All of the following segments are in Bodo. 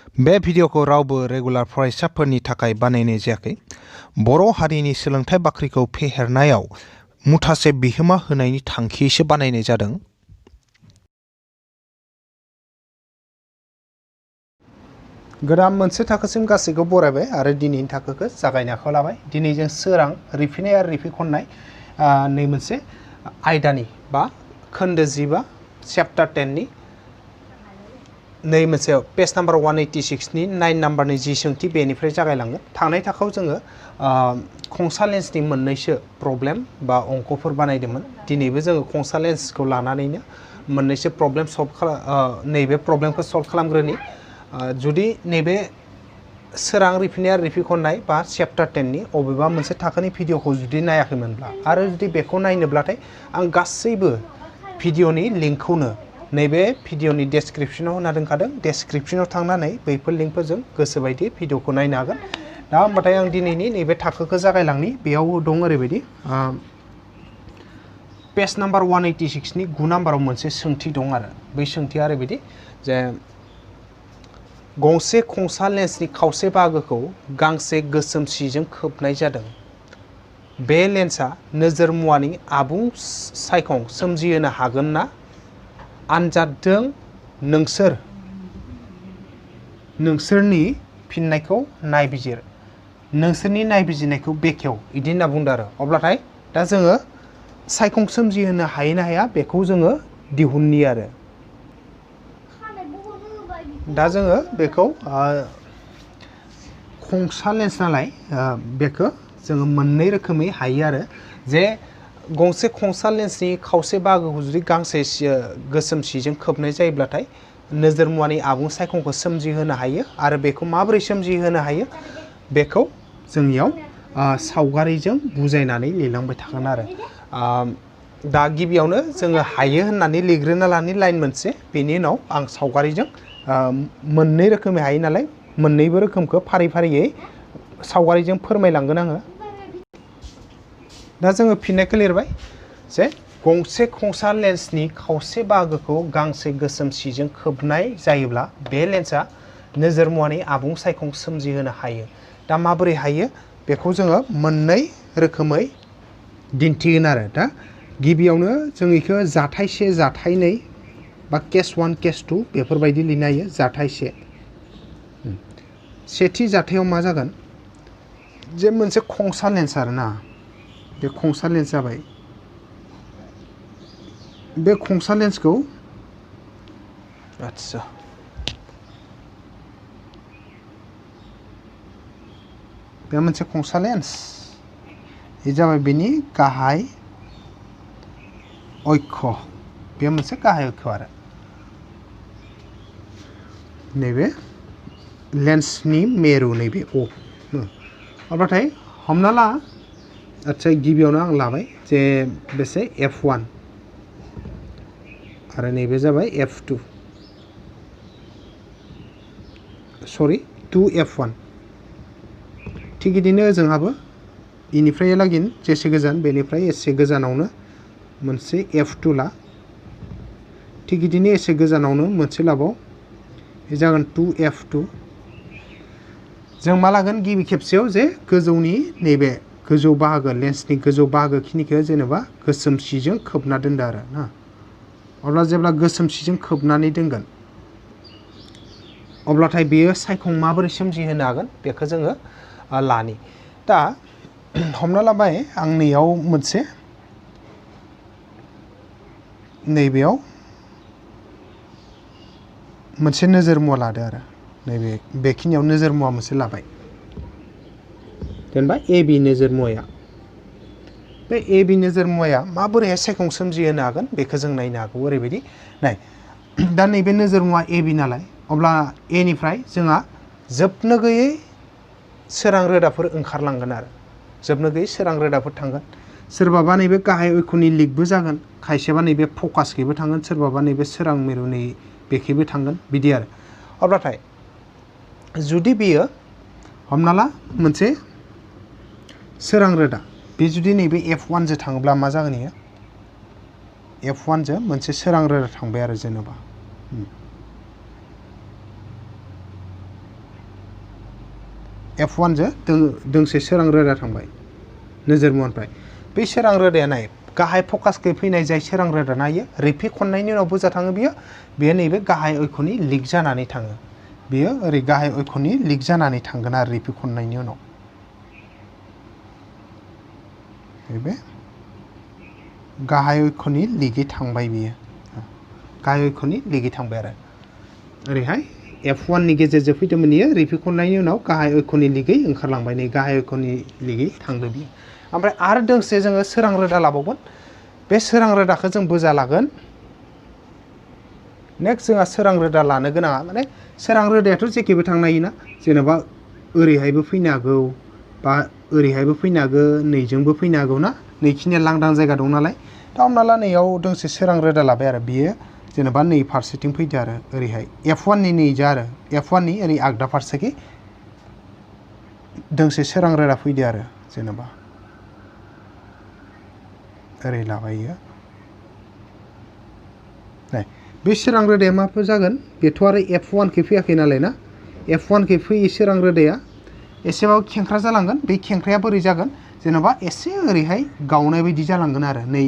बे भिडिअखौ रावबो रेगुलार फरायसाफोरनि थाखाय बानायनाय जायाखै। बर' हारिनि सोलोंथाइ बाख्रिखौ फेहेरनायाव मुथासे बिहोमा होनायनि थांखियैसो बानायनाय जादों। गोदान मोनसे थाखोसिम गासैखौ बरायबाय आरो दिनैनि थाखोखौ जागायनो आखायाव लाबाय। दिनै जों सोरां रिफिनाय आरो रिफिखननाय नै मोनसे आयदानि बा खोन्दो 15 चैप्टार 10 नि नै मोनसे पेज नाम्बार 186 नि 9 नाम्बारनि जि सोंथि बेनिफ्राय जागायलांगोन। थांनाय थाखोआव जोङो खंसा लेन्सनि मोननैसो प्रब्लेम बा अंकफोर बानायदोंमोन। दिनैबो जोङो खंसा लेन्सखौ लानानैनो मोननैसो प्रब्लेम नैबे प्रब्लेमखौ सल्भ खालामग्रोनि। जुदि नैबे सोरां रिफिनाय आरो रिफिखननाय बा चैप्टार 10 नि अबेबा मोनसे थाखोनि भिडिअखौ जुदि नायाखैमोनब्ला आरो जुदि बेखौ नायनोब्लाथाय आं गासैबो भिडिअनि लिंकखौनो नैबे भिडिअनि डेस्क्रिप्शनाव होना दोनखादों। डेस्क्रिप्शनाव थांनानै बैफोर लिंकफोरजों गोसोबायदि भिडिअखौ नायनो हागोन। दा होमबाथाय आं दिनैनि नैबे थाखोखौ जागायलांनि। बेयाव दं ओरैबायदि पेज नाम्बार 186 नि 9 नाम्बाराव मोनसे सोंथि दं आरो बै सोंथिया ओरैबायदि जे गंसे खंसा लेन्सनि खावसे बाहागोखौ गांसे गोसोम सिजों खोबनाय जादों। बे लेन्सआ नोजोर मुवानि आबुं सायखं सोमजिहोनो हागोन ना? आनजादजों नोंसोरनि फिननायखौ नायबिजिर। नोंसोरनि नायबिजिरनायखौ बेखेव बिदि होनना बुंदों आरो। अब्लाथाय दा जोङो सायखं सोमजिहोनो हायो ना हाया बेखौ जोङो दिहुननि आरो। दा जोङो बेखौ खंसा लेन्स नालाय बेखौ जोङो मोननै रोखोमै हायो आरो। जे गंसे खंसा लेन्सनि खावसे बाहागोखौ जुदि गांसे गोसोम सिजों खोबनाय जायोब्लाथाय नोजोर मुवानि आबुं सायखंखौ सोमजिहोनो हायो। आरो बेखौ माबोरै सोमजिहोनो हायो बेखौ जोंनियाव सावगारिजों बुजायनानै लिरलांबाय थागोन आरो। दा गिबियावनो जोङो हायो होननानै लिरग्रोना लानि लाइन मोनसे, बेनि उनाव आं सावगारिजों मोननै रोखोमै हायो नालाय मोननैबो रोखोमखौ फारि फारियै सावगारिजों फोरमायलांगोन आङो। दा जोङो फिननायखौ लिरबाय जे गंसे खंसा लेन्सनि खावसे बाहागोखौ गांसे गोसोम सिजों खोबनाय जायोब्ला बे लेन्सआ नोजोर मुवानि आबुं सायखं सोमजिहोनो हायो। दा माबोरै हायो बेखौ जोङो मोननै रोखोमै दिन्थिगोन आरो। दा गिबियावनो जों बेखौ जाथाय 1 जाथाय 2 बा केस 1 केस 2 बेफोरबायदि लिरनो हायो। जाथाय 1 सेथि जाथायाव मा जागोन जे मोनसे खंसा लेन्स आरो ना, बे खंसा लेन्स जाबाय। बे खंसा लेन्सखौ आदसा बे मोनसे खंसा लेन्स बे जाबाय बेनि गाहाय अक्ष, बे मोनसे गाहाय अक्ष आरो नैबे लेन्सनि मेरु नैबे अ। अब्लाथाय हमना ला आदसा गिबियावनो आं लाबाय जे बेसे F1 आरो नैबे जाबाय F2 सरि 2F1। थिग बिदिनो जोंहाबो इनिफ्राय लागिन जेसे गोजान बेनिफ्राय एसे गोजानावनो मोनसे F2 ला। थिग बिदिनो एसे गोजानावनो मोनसे लाबाव बे जागोन 2F2। जों मा लागोन गिबि खेबसेयाव जे गोजौनि नैबे गोजौ बाहागो लेन्सनि गोजौ बाहागो खिनिखौ जेनेबा गोसोम सिजों खोबना दोनदो आरो ना। अब्ला जेब्ला गोसोम सिजों खोबनानै दोनगोन अब्लाथाय बेयो सायखं माबोरै सोमजिहोनो हागोन बेखौ जोङो लानि। दा हमना लाबाय आं नैयाव मोनसे नैबेयाव मोनसे नोजोर मुवा लादो आरो नैबे बेखिनियाव नोजोर मुवा मोनसे लाबाय जेनेबा AB नोजोर मुवाया। बे AB नोजोर मुवाया माबोरैहाय सायखं सोमजिहोनो हागोन बेखौ जों नायनो हागौ। ओरैबायदि नाय, दा नैबे नोजोर मुवा AB नालाय अब्ला A निफ्राय जोंहा जोबनो गैयै सोरां रोदाफोर ओंखारलांगोन आरो जोबनो गैयै सोरां रोदाफोर थांगोन। सोरबाबा नैबे गाहाय अक्षनि लिकबो जागोन, खायसेबा नैबे फकासखैबो थांगोन, सोरबाबा नैबे सोरां मिरुनि बेखैबो थांगोन बिदि आरो। अब्लाथाय जुदि बेयो हमना ला मोनसे सोरां रोदा बे जुदि नैबे F1 जों थाङोब्ला मा जागोन इयो F1 जों मोनसे सोरां रोदा थांबाय आरो जेनेबा F1 जो दोंसे सोरां रोदा थांबाय नोजोर मुवानिफ्राय बे सोरां रोदाया नाय गाहाय फकासखै फैनाय जाय सोरां रोदा नायो रिपिट खननायनि उनाव बोजा थाङो बेयो नैबे गाहाय अक्षनि लिक जानानै थाङो बेयो ओरै गाहाय अक्षनि लिक जानानै थांगोन आरो रिपिट खननायनि उनाव बे गाहाय अक्षनि लिगै थांबाय बियो गाहाय अक्षनि लिगै थांबाय आरो ओरैहाय F1 नि गेजेरजों फैदोंमोन बियो रिपिट खननायनि उनाव गाहाय अक्षनि लिगै ओंखारलांबाय नै गाहाय अक्षनि लिगै थांदों बियो ओमफ्राय आरो दोंसे जोङो सोरां रोदा लाबावगोन बे सोरां रोदाखौ जों बोजा लागोन नेक्स्ट जोंहा सोरां रोदा लानो गोनाङा माने सोरां रोदायाथ' जेखेबो थांनो हायोना जेनेबा ओरैहायबो फैनो हागौ बा ओरैहायबो फैनो हागौ नैजोंबो फैनो हागौ ना नैखिनिया लांदां जायगा दं नालाय दा हमना ला नैयाव दोंसे सोरां रोदा लाबाय आरो बियो जेनेबा नै फारसेथिं फैदो आरो ओरैहाय F1 नि नैजा आरो F1 नि ओरै आगदा फारसेखि दोंसे सोरां रोदा फैदो आरो जेनेबा ओरै लाबायो बे सोरां रोदाया माफोर जागोन बेथ' आरो F1 खै फैयाखै नालाय ना F1 खै फैयै सोरां रोदाया एसेबाबो खेंख्रा जालांगोन बे खेंख्राया बोरै जागोन जेनेबा एसे ओरैहाय गावनाय बायदि जालांगोन आरो नै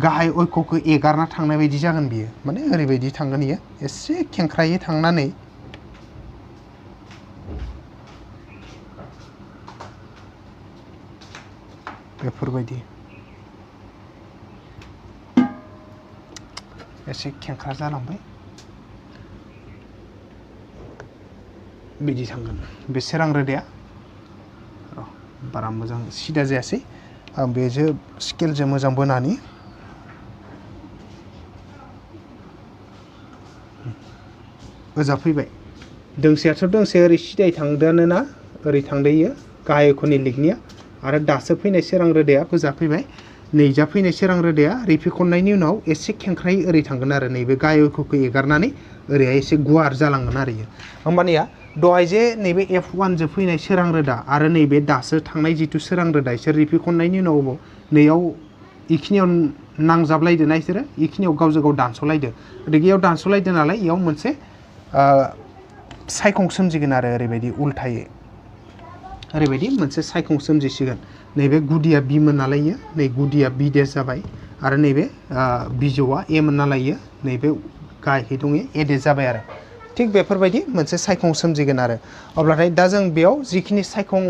गाहाय अक्षखौ एगारना थांनाय बायदि जागोन बियो माने ओरैबायदि थांगोन बियो एसे खेंख्रायै थांनानै बेफोरबायदि एसे खेंख्रा जालांबाय बिदि थांगोन बे सोरां रोदाया बारा मोजां सिदा जायासै आं बेजों स्केलजों मोजां बोनानै ओजा फैबाय दोंसेयाथ' दोंसे ओरै सिदायै थांदोआनो ना ओरै थांदोयो गाहाय अक्षनि लिगनिया आरो दासो फैनाय सोरां रोदाया गोजा फैबाय नैजा फैनाय सोरां रोदाया रिपिट खननायनि उनाव एसे खेंख्रायै ओरै थांगोन आरो नैबे गाहाय अक्षखौ एगारनानै ओरैहाय एसे गुवार जालांगोन आरो इयो होमबानिया दहाय जे नैबे F1 जो फैनाय सोरां रोदा आरो नैबे दासो थांनाय जिथु सोरां रोदा इसोर रिपिट खननायनि उनाव नैयाव इखिनियाव नांजाबलायदो ना इसोरो इखिनियाव गावजों गाव दानस'लायदो गतिके इयाव दानस'लायदो नालाय इयाव मोनसे सायखं सोमजिगोन आरो ओरैबायदि उल्थायै ओरैबायदि मोनसे सायखं सोमजिसिगोन नैबे गुदिया B मोन नालाय इयो नै गुदिया B देस जाबाय आरो नैबे बिजौआ A मोन नालाय इयो नैबे गाहायखै दङ A देस जाबाय आरो थिग बेफोरबायदि मोनसे सायखं सोमजिगोन आरो अब्लाथाय दा जों बेयाव जिखिनि सायखं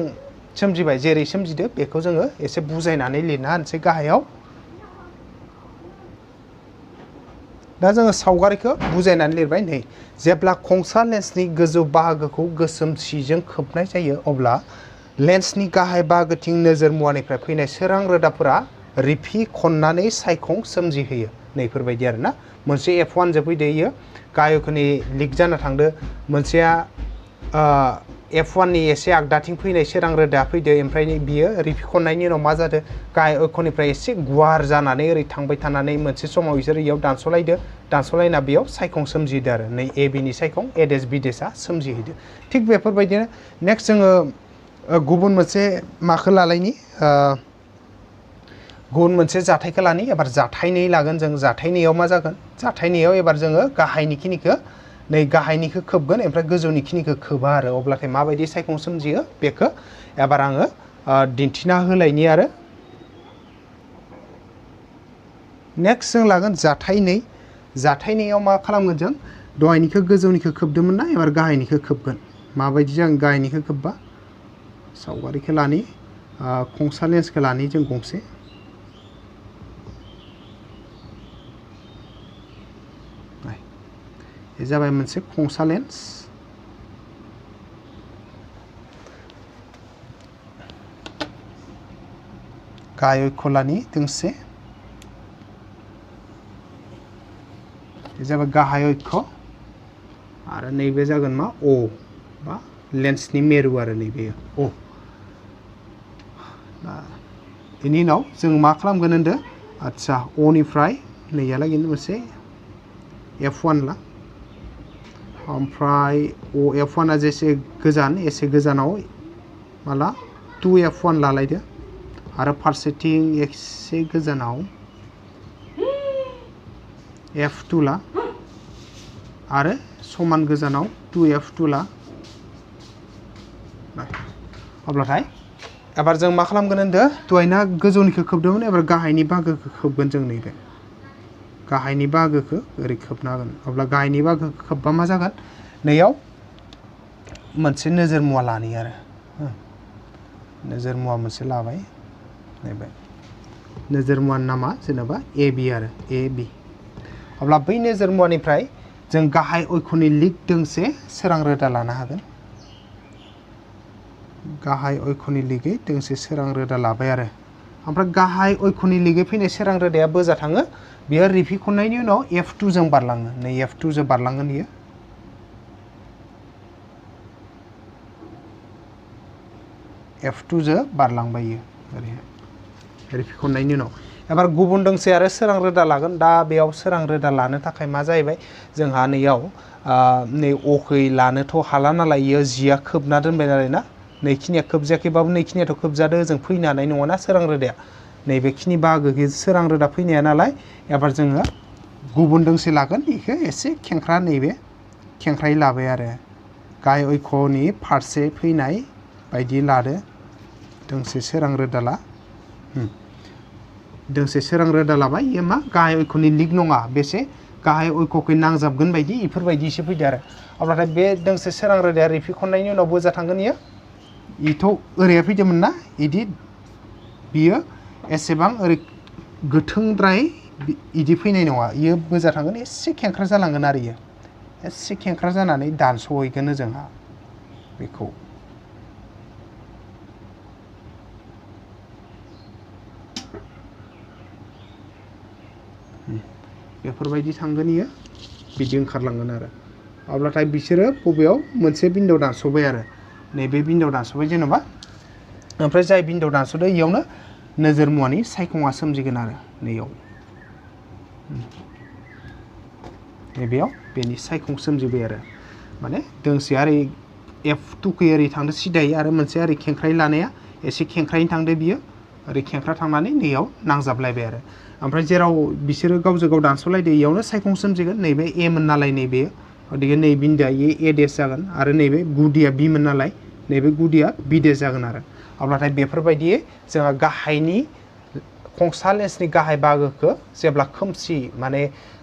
सोमजिबाय जेरै सोमजिदो बेखौ जोङो एसे बुजायनानै लिरना होनोसै गाहायाव दा जोङो सावगारिखौ बुजायनानै लिरबाय नै जेब्ला खंसा लेन्सनि गोजौ बाहागोखौ गोसोम सिजों खोबनाय जायो अब्ला लेन्सनि गाहाय बाहागोथिं नोजोर मुवानिफ्राय फैनाय सोरां रोदाफोरा रिपिट खननानै सायखं सोमजिहोयो नैफोरबायदि आरोना मोनसे F1 जो फैदो इयो गाहाय अक्षनि लिक जाना थांदो मोनसेया F1 नि एसे आगदाथिं फैनाय सोरां रोदा फैदो ओमफ्राय बियो रिपिट खननायनि उनाव मा जादों गाहाय अक्षनिफ्राय एसे गुवार जानानै ओरै थांबाय थानानै मोनसे समाव बिसोर इयाव दानस'लायना बेयाव सायखं सोमजिदो आरो नै AB नि सायखं A देस B देसआ सोमजिहैदो थिग बेफोरबायदिनो नेक्स्ट जोङो गुबुन मोनसे माखौ लालायनि गुबुन मोनसे जाथायखौ लानि एबार जाथायनै लागोन जों जाथायनैयाव मा जागोन जाथायनैयाव एबार जोङो गाहायनिखिनिखौ नै गाहायनिखौ खोबगोन ओमफ्राय गोजौनिखिनिखौ खोबा आरो अब्लाथाय माबायदि सायखं सोमजियो बेखौ एबार आङो दिन्थिना होलायनि आरो नेक्स्ट जों लागोन जाथायनैयाव मा खालामगोन जों दहायनिखौ गोजौनिखौ खोबदोंमोन ना एबार गाहायनिखौ खोबगोन माबायदि जागोन गाहायनिखौ खोबबा सावगारिखौ लानि खंसा लेन्सखौ लानि जों गंसे बे जाबाय मोनसे खंसा लेन्स गाहाय अक्ष लानि दोंसे बे जाबाय गाहाय अक्ष आरो नैबे जागोन मा O बा लेन्सनि मेरु आरो नैबे O बेनि उनाव जों मा खालामगोन होनदो आदसा O निफ्राय नैयालागै मोनसे F1 ला ओमफ्राय F1 आ जेसे गोजान एसे गोजानाव माला 2F1 लालायदो आरो फारसेथिं एसे गोजानाव F2 ला आरो समान गोजानाव 2F2 ला अब्लाथाय एबार जों मा खालामगोन होनदो दहायना गोजौनिखौ खोबदोंमोन एबार गाहायनि बाहागोखौ खोबगोन जों नैबे गाहायनि बाहागोखौ ओरै खोबना होगोन अब्ला गाहायनि बाहागोखौ खोबबा मा जागोन नैयाव मोनसे नोजोर मुवा लानि आरो नोजोर मुवा मोनसे लाबाय नैबे नोजोर मुवानि नामा जेनेबा AB आरो AB अब्ला बै नोजोर मुवानिफ्राय जों गाहाय अक्षनि लिग दोंसे सोरां रोदा लानो हागोन गाहाय अक्षनि लिगै दोंसे सोरां रोदा लाबाय आरो ओमफ्राय गाहाय अक्षनि लिगै फैनाय सोरां रोदाया बोजा थाङो बेयो रिफिखननायनि उनाव F2 जों बारलाङो नै F2 जों बारलांगोन बियो F2 जो बारलांबाय इयो ओरैहाय रिफिखननायनि उनाव एबार गुबुन दोंसे आरो सोरां रोदा लागोन दा बेयाव सोरां रोदा लानो थाखाय मा जाहैबाय जोंहा नैयाव नै अखै लानोथ' हाला नालाय इयो जिया खोबना दोनबाय नालाय ना नैखिनिया खोबजायाखैबाबो नैखिनियाथ' खोबजादो जों फैनो हानाय नङाना सोरां रोदाया नैबेखिनि बाहागोखौ सोरां रोदा फैनाया नालाय एबार जोङो गुबुन दोंसे लागोन बेखौ एसे खेंख्रा नैबे खेंख्रायै लाबाय आरो गाहाय अक्षनि फारसे फैनाय बायदि लादो दोंसे सोरां रोदा ला दोंसे सोरां रोदा लाबाय इयो मा गाहाय अक्षनि लिग नङा बेसे गाहाय अक्षखौ नांजाबगोन बायदि इफोरबायदिसो फैदो आरो अब्लाथाय बे दोंसे सोरां रोदाया रिफिखननायनि उनाव बोजा थांगोन इयो इथ' ओरैया फैदोंमोन ना इदि बियो एसेबां ओरै गोथोंद्राय इदि फैनाय नङा इयो बोजा थांगोन एसे खेंख्रा जालांगोन आरो इयो एसे खेंख्रा जानानै दानस'हैगोन जोंहा बेखौ बेफोरबायदि थांगोन इयो बिदि ओंखारलांगोन आरो अब्लाथाय बिसोरो बबेयाव मोनसे बिन्दोआव दानस'बाय आरो नैबे बिन्दोआव दानस'बाय जेनेबा ओमफ्राय जाय बिन्दोआव दानस'दो इयावनो नोजोर मुवानि सायखङा सोमजिगोन आरो नैयाव नैबेयाव बेनि सायखं सोमजिबाय आरो माने दोंसे ओरै F2खै ओरै थांदो सिदायै आरो मोनसे ओरै खेंख्रायै लानाया एसे खेंख्रायैनो थांदो बियो ओरै खेंख्रा थांनानै नैयाव नांजाबलायबाय आरो ओमफ्राय जेराव बिसोरो गावजों गाव दानस'लायदो इयावनो सायखं सोमजिगोन नैबे A मोन नालाय नैबे गतिके नै बिन्दोआ A देस जागोन आरो नैबे गुदिया B मोन नालाय नैबे गुदिया B देस जागोन आरो अब्लाथाय बेफोरबायदियै जोंहा गाहायनि खंसा लेन्सनि गाहाय बाहागोखौ जेब्ला खोमसि माने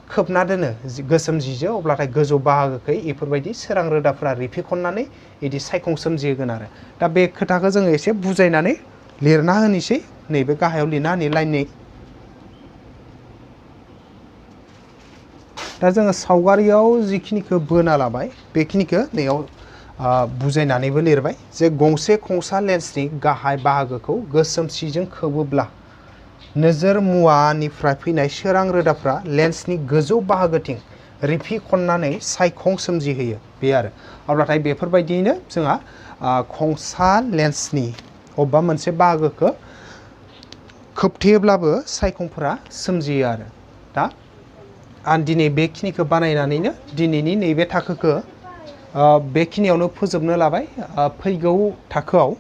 खोबना दोनो गोसोम जिजों अब्लाथाय गोजौ बाहागोखै इफोरबायदि सोरां रोदाफोरा रिफिखननानै इदि सायखं सोमजिहोगोन आरो दा बे खोथाखौ जोङो एसे बुजायनानै लिरना होनोसै नैबे गाहायाव लिरना होनि लाइननै दा जोङो सावगारियाव जिखिनिखौ बोना लाबाय बेखिनिखौ नैयाव बुजायनानैबो लिरबाय जे गंसे खंसा लेन्सनि गाहाय बाहागोखौ गोसोम सिजों खोबोब्ला नोजोर मुवानिफ्राय फैनाय सोरां रोदाफ्रा लेन्सनि गोजौ बाहागोथिं रिफिखननानै सायखं सोमजिहोयो बे आरो अब्लाथाय बेफोरबायदियैनो जोंहा खंसा लेन्सनि अबेबा मोनसे बाहागोखौ खोबथेयोब्लाबो सायखंफोरा सोमजियो आरो दा आं दिनै बेखिनिखौ बानायनानैनो दिनैनि नैबे थाखोखौ बेखिनियावनो फोजोबनो लाबाय फैगौ थाखोआव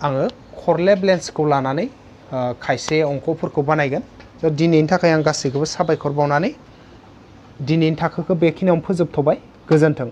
आङो खरलेब लेन्सखौ लानानै खायसे अंकफोरखौ बानायगोन दिनैनि थाखाय आं गासैखौबो साबायखर बावनानै दिनैनि थाखोखौ बेखिनियावनो फोजोबथ'बाय गोजोन्थों।